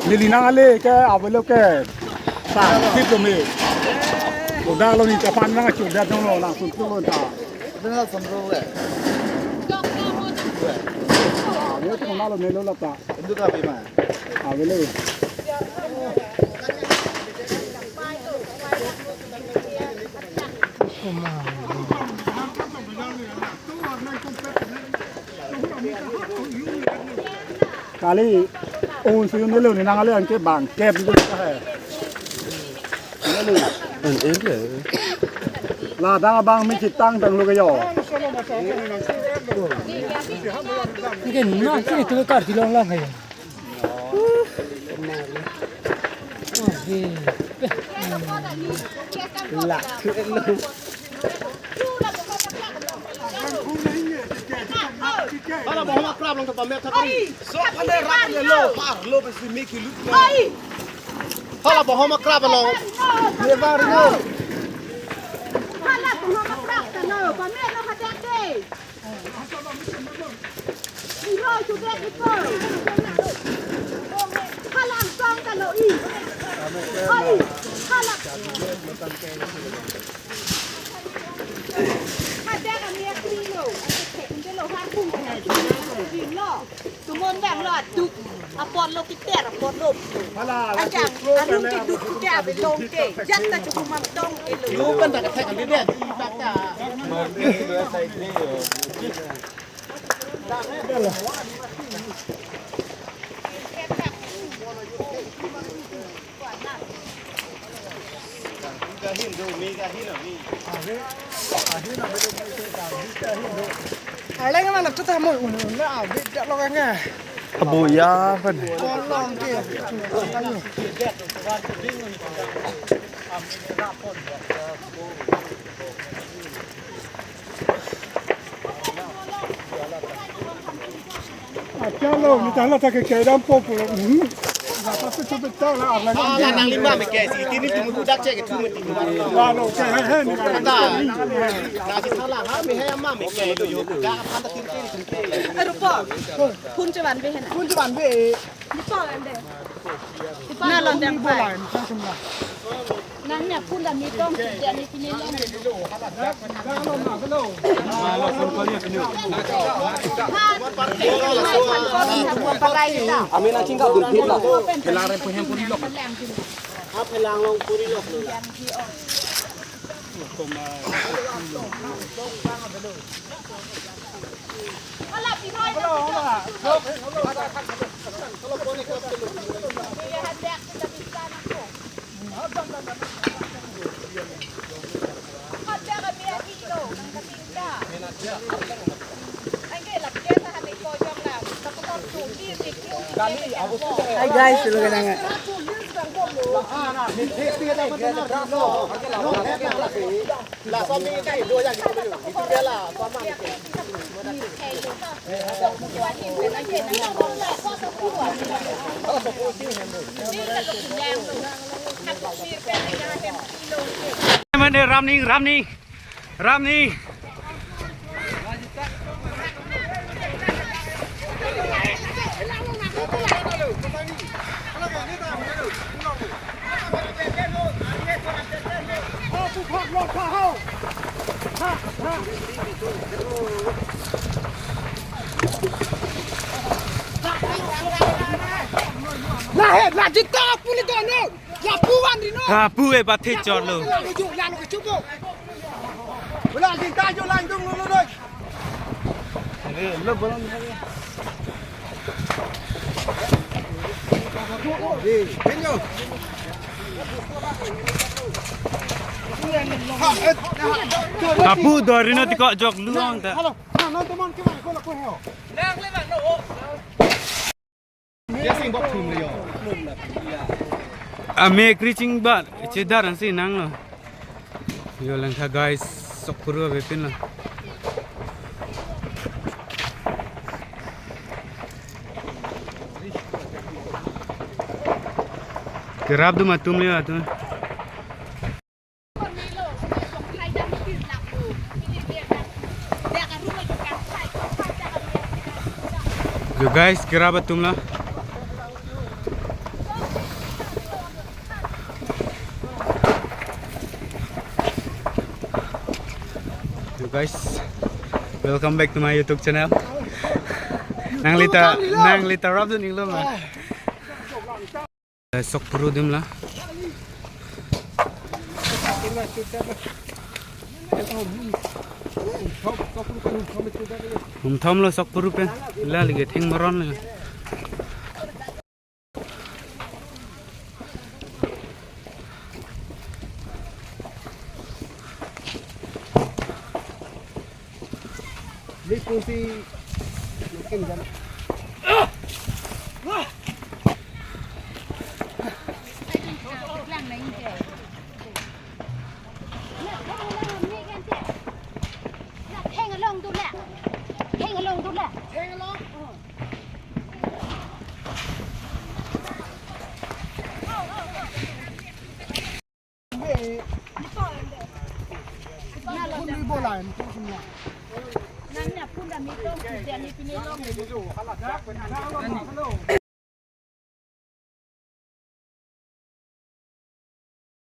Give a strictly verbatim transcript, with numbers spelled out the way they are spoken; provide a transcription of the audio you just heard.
Neli nang ale ke avelo ke. Ta, tip lo me. Kodak lo ni kapan nang chuda dong lo nang sun lo ta. Itu nang sun lo ke. Ave tu nang lo melo la ta. Itu ka pi ma. Avelo. Kali, un suyun nelo ni nang ale anke bang kep itu ka hai. Nelo. An en le. Ladak abang me chitang tang lo ke yo. Nike na sini tu kar tilong lang hai. Hala bohong akrap along ta pame thak kari. So pame rak le lo, par lo besi me kilu. Hala bohong akrap along. Ye bar lo. Hala bohong akrap ta lo, pame lo hadak de. Iro sudah iko. Halang song kalau i. Oi, halang. Ada kami yang kilo. Ada cek lo harpung. Lo. Tumon bang lo atuk. Apor lo kiter, apor lo. Ajang, arung ke duk ke ave long ke. Jat ta chukum am tong elo. Yo kan ta kathek kan dia di bak ta. Arleng mana tu tamu unu na abi dak lo kan ya. Abo ya kan. Kolong ke. Achalo, ni tala ta ke kedam po po. Hmm. Dapat tu cukup tahu lah, Arleng. Ah, nang lima me ke si, tini tu mutu dak cek tu mati. Lalu ke he he ni. Anda. Na si salah ha me he ama me ke yo yo. Dak apa anda tiri tiri tiri. Rupa. Phone chevan be he na. Phone chevan be. Rupa ande. Na lon dang pai. Nang ne phone la mi tong si dia ni kini lon. Amin ang chingkap dun phit la. Phelang rem phelang puri lok. Ah, phelang long puri lok. Hi guys, look at that. Mane Ramni, Ramni, Ramni. Lahei, la jita puli dono. Ya puan rino. Ha, pu e bathe chorlo. La luju, la luju bo. Wala jita jo lang dung lo lo doi. Apu do rino tiko jok luang ta. Halo, na non tomon ke mai ko la ko heo. Dia sing bok thum le yo. Ame kri chingbat chedar ansi nanglo. Yo langtha guys, sok puru avepin lo. Kerap dum atum le atum. Yo guys, kerap atum la. Guys, welcome back to my YouTube channel. Nanglita, nanglita rap dun inglo ma. Eh, sok puru adim la. Hum thom lo sok puru pen. La lagi theng moron le. Hang along tu le. Hang along tu le. Hang along.